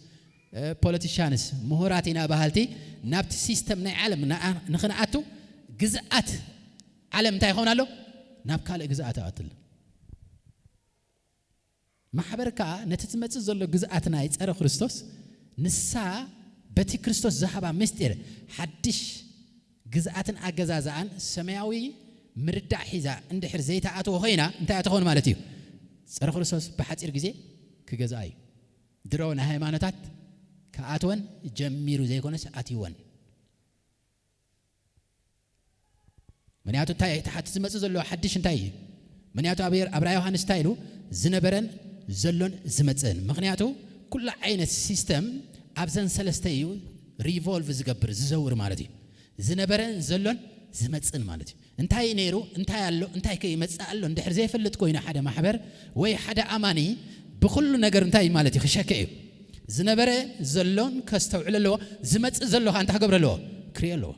እ፣ ፖለቲሻንስ፣ ምሁራት ኢና በሃልቲ ናብቲ ሲስተም ናይ ዓለም ንኣ-፣ ንኽንኣቱ ግዝኣት ዓለም እንታይ ይኸውን ኣሎ? ናብ ካልእ ግዝኣት ይኣቱ ኣሎ። ማሕበር ከኣ ነቲ ዝመጽእ ዘሎ ግዝኣት ናይ ጸረ ክርስቶስ፣ ንሳ በቲ ክርስቶስ ዝሃባ ምስጢር ሓድሽ ግዝኣትን ኣገዛዝኣን ሰማያዊ ምርዳእ ሒዛ እንድሕር ዘይተኣትዎ ኮይና፣ እንታይ እያ ትኸውን ማለት እዩ? ጸረ ክርስቶስ ብሓጺር ግዜ ክገዝኣ እዩ። ድሮ ንሃይማኖታት ክኣትወን ጀሚሩ ዘይኮነስ ኣትይወን። ምክንያቱ እንታይ እቲ ሓቲ ዝመጽእ ዘሎ ሓድሽ እንታይ እዩ? ምክንያቱ ኣብ ር-፣ ኣብ ራእይ ዮሃንስ እንታይ ኢሉ? ዝነበረን ዘሎን ዝመጽእን። ምክንያቱ ኩሉ ዓይነት ሲስተም ኣብዘን ሰለስተ እዩ ሪቮልቭ ዝገብር፣ ዝዘውር ማለት እዩ። ዝነበረን ዘሎን ዝመጽእን ማለት እዩ። እንታይ ነይሩ፣ እንታይ ኣሎ፣ እንታይ ከ ይመጽእ ኣሎ እንድሕር ዘይፈልጥ ኮይኑ ሓደ ማሕበር ወይ ሓደ ኣማኒ ብኩሉ ነገር እንታይ ማለት እዩ? ክሸከ እዩ። ዝነበረ ዘሎን ከስተውዕል ኣለዎ። ዝመጽእ ዘሎ ከኣ እንታይ ክገብር ኣለዎ? ክርኢ ኣለዎ።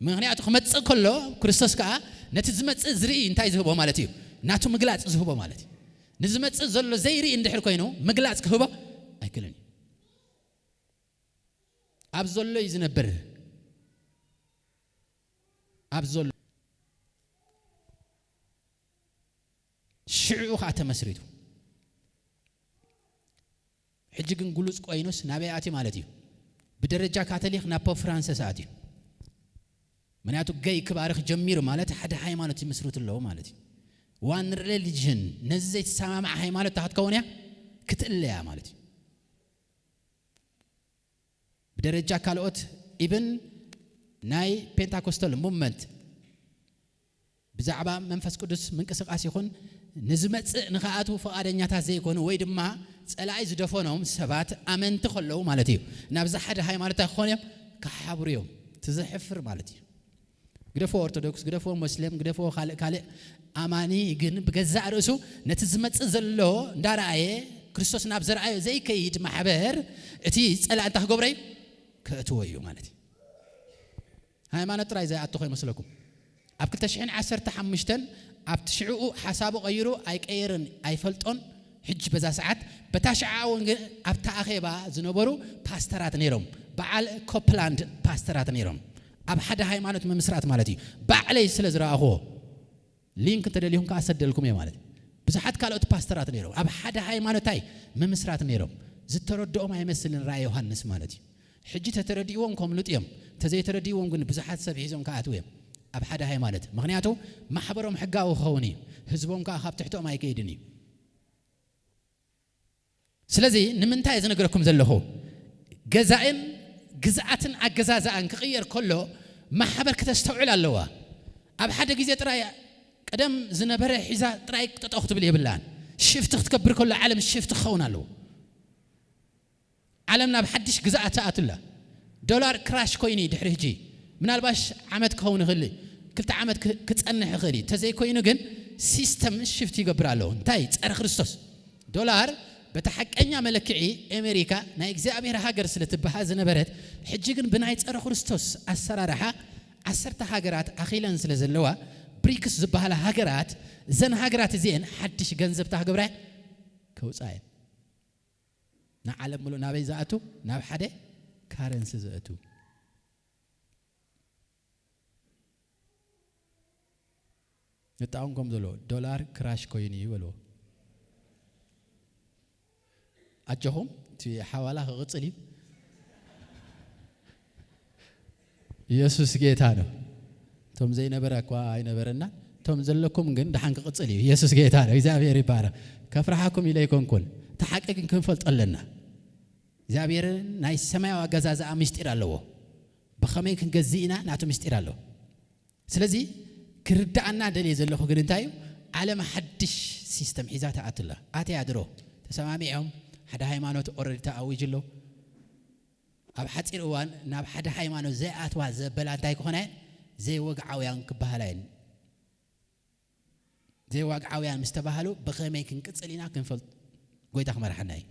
ምክንያቱ ክመጽእ ከሎ ክርስቶስ ከኣ ነቲ ዝመጽእ ዝርኢ እንታይ ዝህቦ ማለት እዩ? ናቱ ምግላጽ ዝህቦ ማለት እዩ። ንዝመጽእ ዘሎ ዘይርኢ እንድሕር ኮይኑ ምግላጽ ክህቦ ኣይክእልን እዩ። ኣብ ዘሎ እዩ ዝነብር። ኣብ ዘሎ ሽዑ ኸኣ ተመስሪቱ። ሕጂ ግን ግሉጽ ኮይኑስ ናበይ ኣትዩ ማለት እዩ? ብደረጃ ካቶሊክ ናብ ፖፕ ፍራንሲስ ኣትዩ። ምክንያቱ ገይ ክባርኽ ጀሚሩ ማለት ሓደ ሃይማኖት ይምስርቱ ኣለዉ ማለት እዩ። ዋን ሪሊጅን፣ ነዚ ዘይተሰማምዐ ሃይማኖት እንታይ ክትከውን እያ? ክትእለ እያ ማለት እዩ። ብደረጃ ካልኦት ኢብን ናይ ፔንታኮስታል ሙቭመንት ብዛዕባ መንፈስ ቅዱስ ምንቅስቃስ ይኹን ንዝመጽእ ንኽኣትዉ ፍቓደኛታት ዘይኮኑ ወይ ድማ ጸላኢ ዝደፈኖም ሰባት ኣመንቲ ከለዉ ማለት እዩ። ናብዚ ሓደ ሃይማኖት እንታይ ክኾኑ እዮም? ክሓብሩ እዮም። እቲ ዘሕፍር ማለት እዩ። ግደፍዎ ኦርቶዶክስ፣ ግደፍዎ ሞስሌም፣ ግደፍዎ ካልእ ካልእ ኣማኒ ግን ብገዛእ ርእሱ ነቲ ዝመጽእ ዘሎ እንዳረኣየ ክርስቶስ ናብ ዘርኣዮ ዘይከይድ ማሕበር እቲ ጸላኢ እንታይ ክገብሮ እዩ? ከእትዎ እዩ ማለት እዩ። ሃይማኖት ጥራይ ዘይኣቱ ከይመስለኩም። ኣብ ክልተ ሽሕን ዓሰርተ ሓሙሽተን ኣብቲ ሽዕኡ ሓሳቡ ቀይሩ ኣይቀየርን ኣይፈልጦን። ሕጂ በዛ ሰዓት በታ ሽዓ እውን ግን ኣብታ ኣኼባ ዝነበሩ ፓስተራት ነይሮም። በዓል ኮፕላንድ ፓስተራት ነይሮም። ኣብ ሓደ ሃይማኖት ምምስራት ማለት እዩ። ባዕለይ ስለ ዝረኣኹዎ ሊንክ እንተደሊኹም ከዓ ሰደልኩም እየ ማለት እዩ። ብዙሓት ካልኦት ፓስተራት ነይሮም። ኣብ ሓደ ሃይማኖታይ ምምስራት ነይሮም። ዝተረድኦም ኣይመስልን ራእይ ዮሃንስ ማለት እዩ። ሕጂ ተተረዲእዎም ከምልጡ እዮም። ተዘይተረዲእዎም ግን ብዙሓት ሰብ ሒዞም ክኣትዉ እዮም ኣብ ሓደ ሃይማኖት። ምኽንያቱ ማሕበሮም ሕጋዊ ክኸውን እዩ። ህዝቦም ከዓ ካብ ትሕትኦም ኣይከይድን እዩ። ስለዚ ንምንታይ እየ ዝነግረኩም ዘለኹ? ገዛእን ግዝኣትን ኣገዛዝኣን ክቕየር ከሎ ማሕበር ክተስተውዕል ኣለዋ። ኣብ ሓደ ግዜ ጥራይ ቀደም ዝነበረ ሒዛ ጥራይ ጠጠው ክትብል የብላን። ሽፍቲ ክትከብር ከሎ ዓለም ሽፍቲ ክኸውን ኣለዎ። ዓለም ናብ ሓድሽ ግዝኣት ትኣቱላ። ዶላር ክራሽ ኮይኑ እዩ ድሕሪ ሕጂ። ምናልባሽ ዓመት ክኸውን ይኽእል እዩ። ክልተ ዓመት ክ-፣ ክጸንሕ ይኽእል እዩ። እንተዘይኮይኑ ግን ሲስተም ሽፍት ይገብር ኣለዎ። እንታይ? ጸረ ክርስቶስ። ዶላር በቲ ሓቀኛ መለክዒ ኣሜሪካ ናይ እግዚኣብሔር ሃገር ስለ ትበሃል ዝነበረት፣ ሕጂ ግን ብናይ ጸረ ክርስቶስ ኣሰራርሓ ዓሰርተ ሃገራት ኣኺለን ስለ ዘለዋ፣ ብሪክስ ዝበሃላ ሃገራት፣ እዘን ሃገራት እዚኤን ሓድሽ ገንዘብ እንታይ ክገብራ እየን? ከውፅኣ እየን። ንዓለም ምሉእ ናበይ ዝኣቱ? ናብ ሓደ ካረንሲ ዝእቱ። ንጣውን ከም ዘለዎ ዶላር ክራሽ ኮይኑ እዩ በልዎ። ኣጆኹም፣ እቲ ሓዋላ ክቕጽል እዩ። ኢየሱስ ጌታ ነው። እቶም ዘይነበረ እኳ ኣይነበረና፣ እቶም ዘለኩም ግን ደሓን ክቕጽል እዩ። ኢየሱስ ጌታ ነው። እግዚኣብሔር ይባረክ። ከፍርሓኩም ኢለ ኣይኮንኩን፣ እቲ ሓቂ ግን ክንፈልጦ ኣለና። እግዚኣብሔር ናይ ሰማያዊ ኣገዛዝኣ ምስጢር ኣለዎ። ብኸመይ ክንገዝእ ኢና ናቱ ምስጢር ኣለዎ። ስለዚ ክርዳኣና ደልየ ዘለኹ ግን እንታይ እዩ? ዓለም ሓድሽ ሲስተም ሒዛ ትኣቱ ኣላ። ኣትያ ድሮ ተሰማሚዖም ሓደ ሃይማኖት ኦረዲ ተኣዊጁ ኣሎ። ኣብ ሓፂር እዋን ናብ ሓደ ሃይማኖት ዘይኣትዋ ዘበላ እንታይ ክኾና እየን? ዘይወግዓውያን ክበሃላ እየን። ዘይወግዓውያን ምስ ተባሃሉ ብኸመይ ክንቅፅል ኢና ክንፈልጥ ጎይታ ክመርሓና እዩ።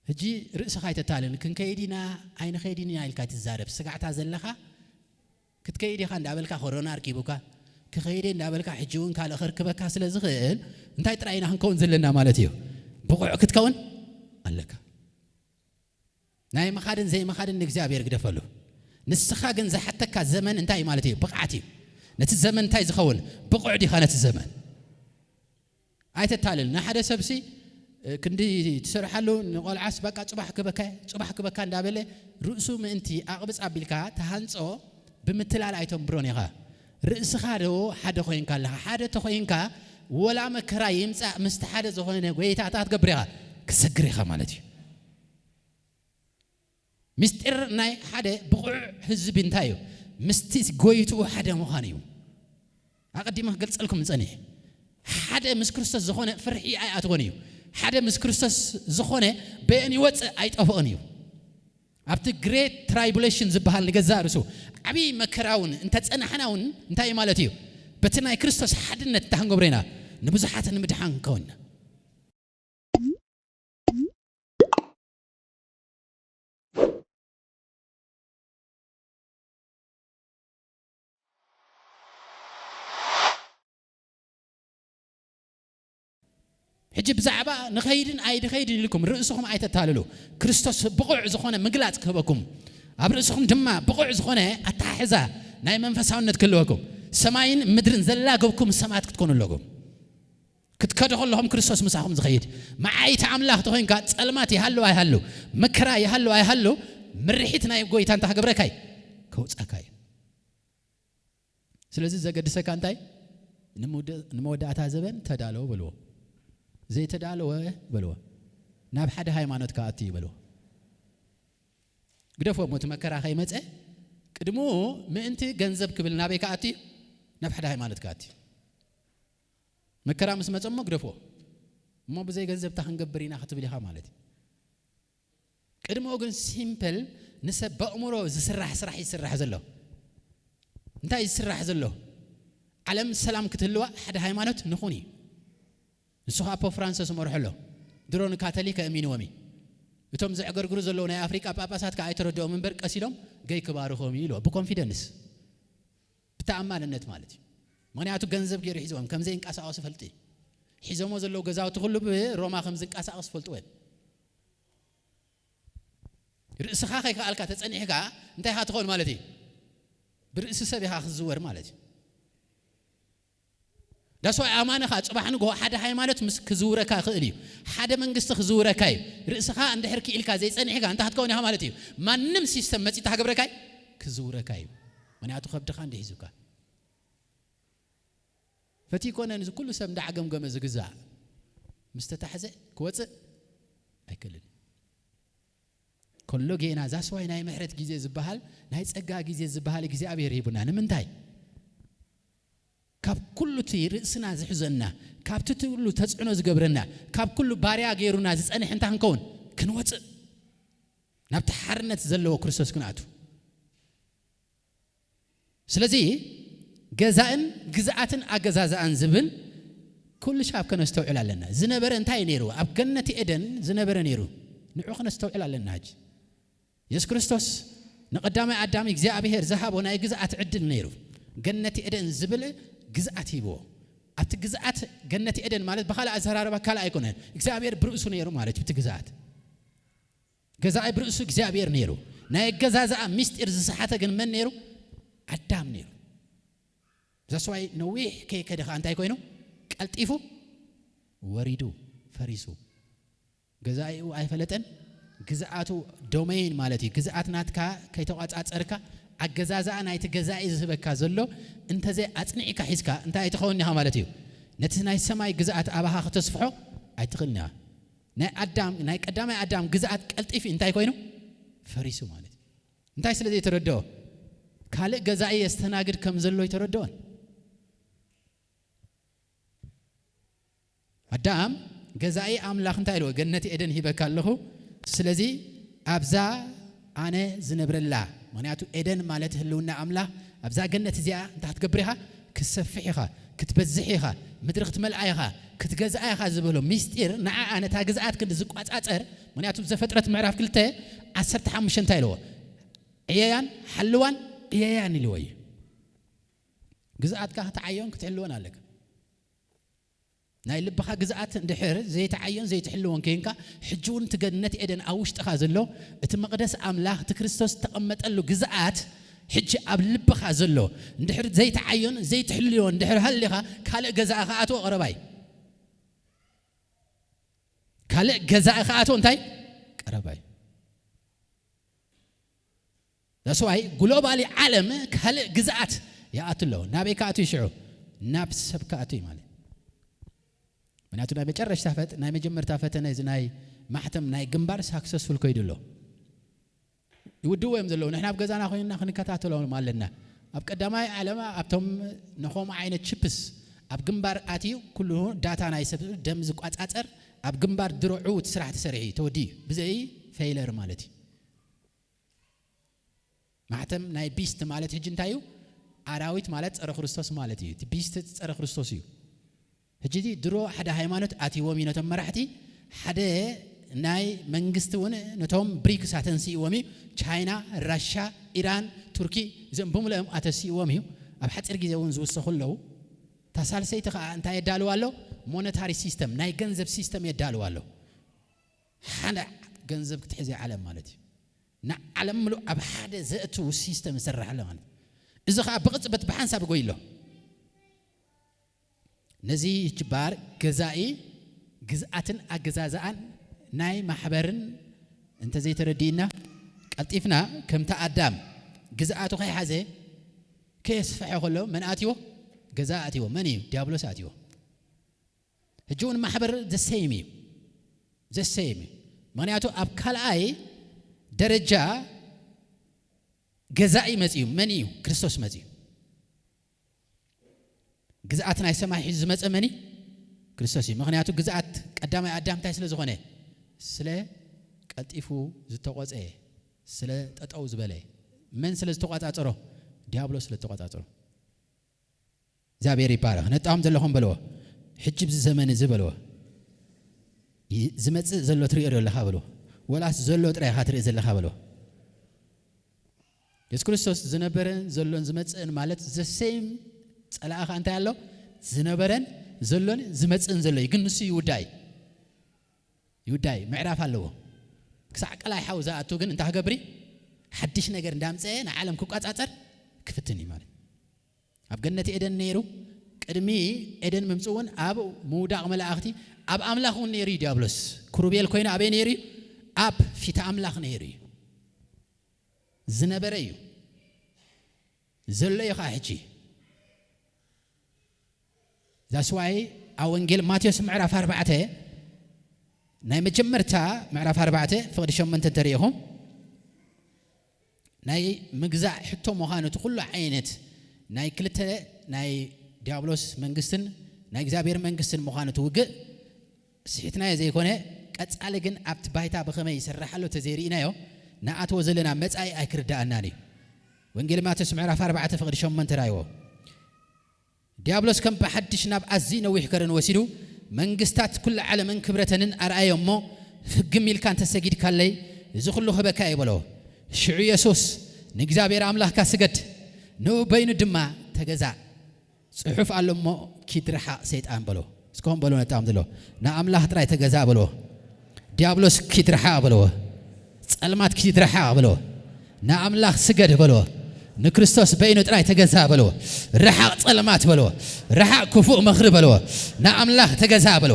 ሕጂ ርእስኻ ኣይተታልን። ክንከይድ ኢና ኣይንኸይድን ኢና ኢልካ ትዛረብ። ስጋዕታ ዘለኻ ክትከይድ ኢኻ እንዳበልካ ኮሮና ኣርኪቡካ፣ ክኸይደ እንዳበልካ ሕጂ እውን ካልእ ከርክበካ ስለ ዝኽእል እንታይ ጥራይ ኢና ክንከውን ዘለና ማለት እዩ? ብቑዕ ክትከውን ኣለካ። ናይ ምኻድን ዘይምኻድን ንእግዚኣብሔር ግደፈሉ። ንስኻ ግን ዝሓተካ ዘመን እንታይ ማለት እዩ? ብቕዓት እዩ። ነቲ ዘመን እንታይ ዝኸውን? ብቑዕ ዲኻ ነቲ ዘመን? ኣይተታልል። ንሓደ ሰብሲ፣ እ፣ ክንዲ ትሰርሓሉ ንቖልዓስ በቃ ጽባሕ ክበካ፣ ጽባሕ ክበካ እንዳበለ ርእሱ ምእንቲ ኣቕብጽ ኣቢልካ ተሃንጾ ብምትላል ኣይተንብሮን ኢኻ። ርእስኻ ዶ ሓደ ኮይንካ ኣለኻ? ሓደ ተኾይንካ ወላ መከራ ይምጻእ ምስቲ ሓደ ዝኾነ ጎይታ እንታይ ክትገብር ኢኻ? ክሰግር ኢኻ ማለት እዩ። ምስጢር ናይ ሓደ ብቑዕ ህዝቢ እንታይ እዩ? ምስቲ ጎይትኡ ሓደ ምዃን እዩ። ኣቐዲመ ክገልጸልኩም ዝጸኒሐ፣ ሓደ ምስ ክርስቶስ ዝኾነ ፍርሒ ኣይኣትወን እዩ። ሓደ ምስ ክርስቶስ ዝኾነ በየን ይወጽእ ኣይጠፍኦን እዩ። ኣብቲ ግሬት ትራይቡሌሽን ዝበሃል ንገዛእ ርእሱ ዓብዪ መከራ እውን እንተጸናሕና እውን እንታይ ማለት እዩ? በቲ ናይ ክርስቶስ ሓድነት እንታይ ክንገብሮ ኢና? ንብዙሓት ንምድሓን ክንከውን ኢና። ሕጂ ብዛዕባ ንኸይድን ኣይድኸይድን ኢልኩም ርእስኹም ኣይተታልሉ። ክርስቶስ ብቑዕ ዝኾነ ምግላጽ ክህበኩም፣ ኣብ ርእስኹም ድማ ብቑዕ ዝኾነ ኣተሓሕዛ ናይ መንፈሳውነት ክህልወኩም፣ ሰማይን ምድርን ዘላገብኩም ሰማያት ክትኮኑ ኣለኩም። ክትከዱ ከለኹም ክርስቶስ ምሳኹም ዝኸይድ። መዓይቲ ኣምላኽ ተኾይንካ ጸልማት ይሃሉ ኣይሃሉ፣ መከራ ይሃሉ ኣይሃሉ፣ ምርሒት ናይ ጎይታ እንታይ ክገብረካ እዩ? ከውጻካ እዩ። ስለዚ ዘገድሰካ እንታይ? ንምውደ-፣ ንመወዳእታ ዘበን ተዳለወ በልዎ። ዘይተዳለወ በልዎ። ናብ ሓደ ሃይማኖት ክኣቱ እዩ በልዎ። ግደፎ እሞ እቲ መከራ ከይመጸ ቅድሙ ምእንቲ ገንዘብ ክብል ናበይ ክኣቱ እዩ? ናብ ሓደ ሃይማኖት ክኣቱ እዩ። መከራ ምስ መጸ እሞ ግደፎ። እሞ ብዘይ ገንዘብ እንታይ ክንገብር ኢና ክትብል ኢኻ ማለት እዩ። ቅድሚኡ ግን ሲምፕል ንሰብ በእምሮ ዝስራሕ ስራሕ ይስራሕ ዘሎ። እንታይ ዝስራሕ ዘሎ? ዓለም ሰላም ክትህልዋ ሓደ ሃይማኖት ንኹን እዩ። ንሱ ኸዓ ፖፕ ፍራንሰስ መርሖ ኣሎ። ድሮ ንካቶሊክ ኣእሚንዎም እዩ። እቶም ዘዕገርግሩ ዘለዉ ናይ ኣፍሪቃ ጳጳሳት ከኣ ኣይተረድኦም እምበር ቀስ ኢሎም ገይ ክባርኾም እዩ ኢልዎ። ብኮንፊደንስ፣ ብተኣማንነት ማለት እዩ። ምኽንያቱ ገንዘብ ገይሩ ሒዝዎም፣ ከም ዘይንቀሳቐሱ ፈልጡ እዩ። ሒዞሞ ዘለዉ ገዛውቲ ኩሉ ብሮማ ከም ዝንቀሳቐስ ፈልጥዎ እዮም። ርእስኻ ከይከኣልካ ተጸኒሕካ እንታይ ኢኻ ትኸውን ማለት እዩ? ብርእሲ ሰብ ኢኻ ክትዝወር ማለት እዩ። ዳስዋይ ኣማንኻ ጽባሕ ንግሆ ሓደ ሃይማኖት ምስ ክዝውረካ ይኽእል እዩ። ሓደ መንግስቲ ክዝውረካ እዩ። ርእስኻ እንድሕር ክኢልካ ዘይጸኒሕካ እንታይ ክትከውን ኢኻ ማለት እዩ? ማንም ሲስተም መጺኡ እንታይ ክገብረካ እዩ? ክዝውረካ እዩ። ምኽንያቱ ከብድኻ እንዲሒዙካ። ፈቲ ኮነ ንዚ ኩሉ ሰብ እንዳዓገምገመ ዝግዛእ ምስ ተታሕዘ ክወጽእ ኣይክእልን። ከሎ ጌና ዛስዋይ ናይ ምሕረት ግዜ ዝበሃል፣ ናይ ጸጋ ግዜ ዝበሃል እግዚኣብሔር ሂቡና። ንምንታይ? ካብ ኩሉ እቲ ርእስና ዝሕዘና፣ ካብቲ እቲ ኩሉ ተጽዕኖ ዝገብረና፣ ካብ ኩሉ ባርያ ገይሩና ዝጸንሕ እንታይ ክንከውን? ክንወጽእ። ናብቲ ሓርነት ዘለዎ ክርስቶስ ክንኣቱ። ስለዚ ገዛእን ግዝኣትን ኣገዛዝኣን ዝብል ኩሉ ሻብ ከነስተውዕል ኣለና። ዝነበረ እንታይ ነይሩ? ኣብ ገነት ኤደን ዝነበረ ነይሩ። ንዑ ከነስተውዕል ኣለና። ሕጂ የሱስ ክርስቶስ ንቐዳማይ ኣዳም እግዚኣብሔር ዝሃቦ ናይ ግዝኣት ዕድል ነይሩ። ገነት ኤደን ዝብል ግዝኣት ሂብዎ። ኣብቲ ግዝኣት ገነት ኤደን ማለት ብኻልእ ኣዘራርባ ካልእ ኣይኮነን። እግዚኣብሔር ብርእሱ ነይሩ ማለት እዩ። እቲ ግዝኣት ገዛኢ ብርእሱ እግዚኣብሔር ነይሩ። ናይ ኣገዛዝኣ ምስጢር ዝሰሓተ ግን መን ነይሩ? ኣዳም ነይሩ። ዛስዋይ ነዊሕ ከይከደ ኸዓ እንታይ ኮይኑ? ቀልጢፉ ወሪዱ፣ ፈሪሱ። ገዛኢኡ ኣይፈለጠን፣ ግዝኣቱ፣ ዶሜይን ማለት እዩ። ግዝኣት ናትካ ከይተቋጻጸርካ፣ ኣገዛዝኣ ናይቲ ገዛኢ ዝህበካ ዘሎ እንተዘይ ኣጽኒዕካ ሒዝካ፣ እንታይ ኣይትኸውን ኢኻ ማለት እዩ። ነቲ ናይ ሰማይ ግዝኣት ኣባኻ ከተስፍሖ ኣይትኽእልን ኢኻ። ናይ ኣዳም፣ ናይ ቀዳማይ ኣዳም ግዝኣት ቀልጢፊ እንታይ ኮይኑ? ፈሪሱ ማለት እዩ። እንታይ ስለ ዘይተረድኦ? ካልእ ገዛኢ የስተናግድ ከም ዘሎ ኣይተረድኦን። ኣዳም፣ ገዛኢ ኣምላኽ እንታይ ኢልዎ? ገነት ኤደን ሂበካ ኣለኹ፣ ስለዚ ኣብዛ ኣነ ዝነብረላ፣ ምኽንያቱ ኤደን ማለት ህልውና ኣምላኽ፣ ኣብዛ ገነት እዚኣ እንታይ ክትገብር ኢኻ? ክትሰፍሕ ኢኻ፣ ክትበዝሕ ኢኻ፣ ምድሪ ክትመልኣ ኢኻ፣ ክትገዝኣ ኢኻ ዝበሎ ምስጢር፣ ንዓኣ ነታ ግዝኣት ክንዲ ዝቋጻጸር፣ ምኽንያቱ ዘፍጥረት ምዕራፍ ክልተ ዓሰርተ ሓሙሽተ እንታይ ኢልዎ? ዕየያን ሓልዋን ዕየያን ኢልዎ እዩ። ግዝኣትካ ክትዓዮን ክትሕልወን ኣለካ። ናይ ልብኻ ግዝኣት እንድሕር ዘይትዓዮን ዘይትሕልዎን ኬንካ፣ ሕጂ እውን እቲ ገነት ኤደን ኣብ ውሽጥኻ ዘሎ፣ እቲ መቕደስ ኣምላኽ፣ እቲ ክርስቶስ ዝተቐመጠሉ ግዝኣት፣ ሕጂ ኣብ ልብኻ ዘሎ እንድሕር ዘይትዓዮን ዘይትሕልዎን እንድሕር ሃሊኻ፣ ካልእ ገዛኢ ክኣትዎ ቀረባይ። ካልእ ገዛኢ ክኣትዎ እንታይ? ቀረባይ። That's why ግሎባሊ ዓለም ካልእ ግዝኣት ይኣቱ ኣሎ። ናበይ ክኣቱ እዩ ሽዑ? ናብ ሰብ ክኣቱ እዩ ማለት። ምክንያቱ ናይ መጨረሽታ ፈት-፣ ናይ መጀመርታ ፈተነ እዚ ናይ ማሕተም ናይ ግንባር ሳክሰስፉል ከይዱ ኣሎ። ይውድእዎ እዮም ዘለዉ። ንሕና ኣብ ገዛና ኮይንና ክንከታተሎም ኣለና። ኣብ ቀዳማይ ዓለም ኣብቶም ንኸምኡ ዓይነት ቺፕስ ኣብ ግንባር ኣትዩ ኩሉ ዳታ ናይ ሰብ ደም ዝቋጻጸር ኣብ ግንባር ድሮ ዕዉት ስራሕ ተሰሪሑ እዩ፣ ተወዲኡ እዩ። ብዘይ ፌይለር ማለት እዩ። ማሕተም ናይ ቢስት ማለት ሕጂ እንታይ እዩ? ኣራዊት ማለት ጸረ ክርስቶስ ማለት እዩ። እቲ ቢስት ጸረ ክርስቶስ እዩ። ሕጂ እዚ ድሮ ሓደ ሃይማኖት ኣትይዎም እዩ ነቶም መራሕቲ፣ ሓደ ናይ መንግስቲ እውን ነቶም ብሪክስ ኣተንስይዎም እዩ። ቻይና፣ ራሻ፣ ኢራን፣ ቱርኪ፣ እዚኦም ብምልኦም ኣተስይዎም እዩ። ኣብ ሓፂር ግዜ እውን ዝውሰኹ ኣለዉ። እታ ሳልሰይቲ ከዓ እንታይ የዳልዋ ኣሎ? ሞነታሪ ሲስተም፣ ናይ ገንዘብ ሲስተም የዳልዋ ኣሎ። ሓደ ገንዘብ ክትሕዝ እያ ዓለም ማለት እዩ። ንዓለም ምሉእ ኣብ ሓደ ዘእቱ ሲስተም ይሰርሕ ኣሎ ማለት እዩ። እዚ ከዓ ብቕጽበት ብሓንሳብ ይጎይ ኣሎ። ነዚ ጅባር ገዛኢ ግዝኣትን ኣገዛዝኣን ናይ ማሕበርን እንተዘይተረዲእና፣ ቀልጢፍና ከምቲ ኣዳም ግዝኣቱ ከይሓዘ ከየስፍሐ ከሎ መን ኣትዎ? ገዛኢ ኣትዎ። መን እዩ? ዲያብሎስ ኣትዎ። ሕጂ እውን ማሕበር ዘሰይም እዩ፣ ዘሰይም እዩ። ምኽንያቱ ኣብ ካልኣይ ደረጃ ገዛኢ መጺኡ። መን እዩ? ክርስቶስ መጺኡ። ግዝኣት ናይ ሰማይ ሒዙ ዝመጸ መን እዩ? ክርስቶስ እዩ። ምኽንያቱ ግዝኣት ቀዳማይ ኣዳም እንታይ ስለ ዝኾነ? ስለ ቀልጢፉ ዝተቖጸ፣ ስለ ጠጠው ዝበለ። መን ስለ ዝተቋጻጸሮ? ዲያብሎስ ስለ ዝተቋጻጸሮ። እግዚኣብሔር ይባረኽ። ነጣም ዘለኹም በልዎ። ሕጂ ብዚ ዘመን እዚ በልዎ። ይ-፣ ዝመጽእ ዘሎ ትሪኦ ዶ ኣለኻ በልዎ። ወላስ ዘሎ ጥራይ ኢኻ ትርኢ ዘለኻ በልዎ። የሱስ ክርስቶስ ዝነበረን ዘሎን ዝመጽእን ማለት ዘሰይም ጸላኢ ኸኣ እንታይ ኣሎ? ዝነበረን ዘሎን ዝመጽእን ዘሎ እዩ። ግን ንሱ ይውዳእ እዩ። ይውዳእ እዩ። ምዕራፍ ኣለዎ። ክሳዕ ቀላይ ሓው ዝኣቱ ግን እንታይ ክገብር እዩ? ሓድሽ ነገር እንዳምጸአ ንዓለም ክቋጻጸር ክፍትን እዩ ማለት። ኣብ ገነት ኤደን ነይሩ፣ ቅድሚ ኤደን ምምጽኡ እውን ኣብ ምውዳቕ መላእኽቲ፣ ኣብ ኣምላኽ እውን ነይሩ እዩ ዲያብሎስ። ክሩቤል ኮይኑ ኣበይ ነይሩ እዩ? ኣብ ፊት ኣምላኽ ነይሩ እዩ። ዝነበረ እዩ። ዘሎ እዩ ኸዓ ሕጂ። That's why ኣብ ወንጌል ማቴዎስ ምዕራፍ ኣርባዕተ፣ ናይ መጀመርታ ምዕራፍ ኣርባዕተ ፍቕዲ ሸሞንተ እንተሪኢኹም፣ ናይ ምግዛእ ሕቶ ምዃኑ፣ እቲ ኩሉ ዓይነት ናይ ክልተ ናይ ዲያብሎስ መንግስትን ናይ እግዚኣብሔር መንግስትን ምዃኑ እቲ ውግእ ስሒትናዮ ዘይኮነ፣ ቀጻሊ ግን ኣብቲ ባይታ ብኸመይ ይሰርሕ ኣሎ ተዘይርኢናዮ፣ ንኣትዎ ዘለና መጻኢ ኣይክርድኣናን እዩ። ወንጌል ማቴዎስ ምዕራፍ ኣርባዕተ ፍቕዲ ሸሞንተ ራእይዎ። ዲያብሎስ ከም ብሓድሽ ናብ ኣዝዩ ነዊሕ ከረን ወሲዱ፣ መንግስታት ኩሉ ዓለምን ክብረተንን ኣርኣዮ እሞ፣ ፍግም ኢልካ እንተሰጊድካለይ፣ እዚ ኩሉ ክህበካ እየ በሎ። ሽዑ የሱስ፣ ንእግዚኣብሔር ኣምላኽካ ስገድ፣ ንኡ በይኑ ድማ ተገዛእ። ጽሑፍ ኣሎ እሞ፣ ኪድ ርሓቕ ሰይጣን በሎ። እስከ ሆን በሎ ነጣም ዘሎ፣ ንኣምላኽ ጥራይ ተገዛእ በሎ። ዲያብሎስ ኪድ ርሓቕ በሎ። ጸልማት ኪድ ርሓቕ በሎ። ንኣምላኽ ስገድ በሎ። ንክርስቶስ በይኑ ጥራይ ተገዛእ በሎ። ርሓቕ ጸልማት በሎ። ርሓቕ ክፉእ ምኽሪ በሎ። ንኣምላኽ ተገዛእ በሎ።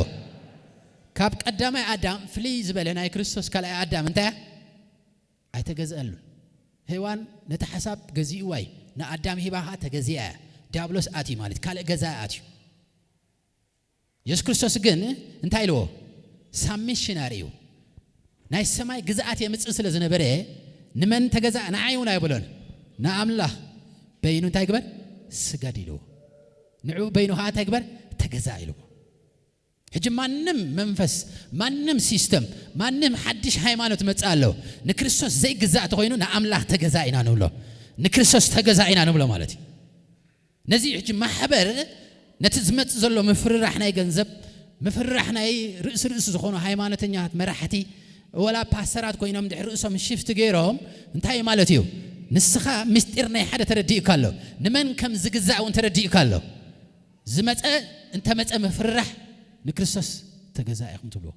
ካብ ቀዳማይ ኣዳም ፍልይ ዝበለ ናይ ክርስቶስ ካልኣይ ኣዳም እንታይ እያ? ኣይተገዝአሉን። ሄዋን ነቲ ሓሳብ ገዚእዋ እዩ። ንኣዳም ሂባ ኸዓ ተገዚኣ እያ። ዲያብሎስ ኣትዩ ማለት ካልእ ገዛ ኣትዩ። የሱስ ክርስቶስ ግን እንታይ ኢልዎ? ሳብሚሽን ኣርእዩ። ናይ ሰማይ ግዝኣት የምጽእ ስለ ዝነበረ ንመን ተገዛእ? ንዓይ እውን ኣይብሎን። ንኣምላኽ በይኑ እንታይ ግበር? ስገድ ኢልዎ። ንዕኡ በይኑ ኸዓ እንታይ ግበር? ተገዛእ ኢልዎ። ሕጂ ማንም መንፈስ፣ ማንም ሲስተም፣ ማንም ሓድሽ ሃይማኖት መጽእ ኣሎ፣ ንክርስቶስ ዘይግዛእ ተኾይኑ ንኣምላኽ ተገዛእ ኢና ንብሎ። ንክርስቶስ ተገዛእ ኢና ንብሎ ማለት እዩ። ነዚ ሕጂ ማሕበር ነቲ ዝመጽእ ዘሎ ምፍርራሕ ናይ ገንዘብ፣ ምፍርራሕ ናይ ርእሲ ርእሲ ዝኾኑ ሃይማኖተኛታት መራሕቲ፣ ወላ ፓስተራት ኮይኖም ድሕሪ ርእሶም ሽፍት ገይሮም እንታይ ማለት እዩ? ንስኻ ምስጢር ናይ ሓደ ተረዲእካ ኣሎ፣ ንመን ከም ዝግዛእ እውን ተረዲእካ ኣሎ። ዝመጸ እንተመጸ ምፍርራሕ ንክርስቶስ ተገዛእ ኢኹም ትብልዎ።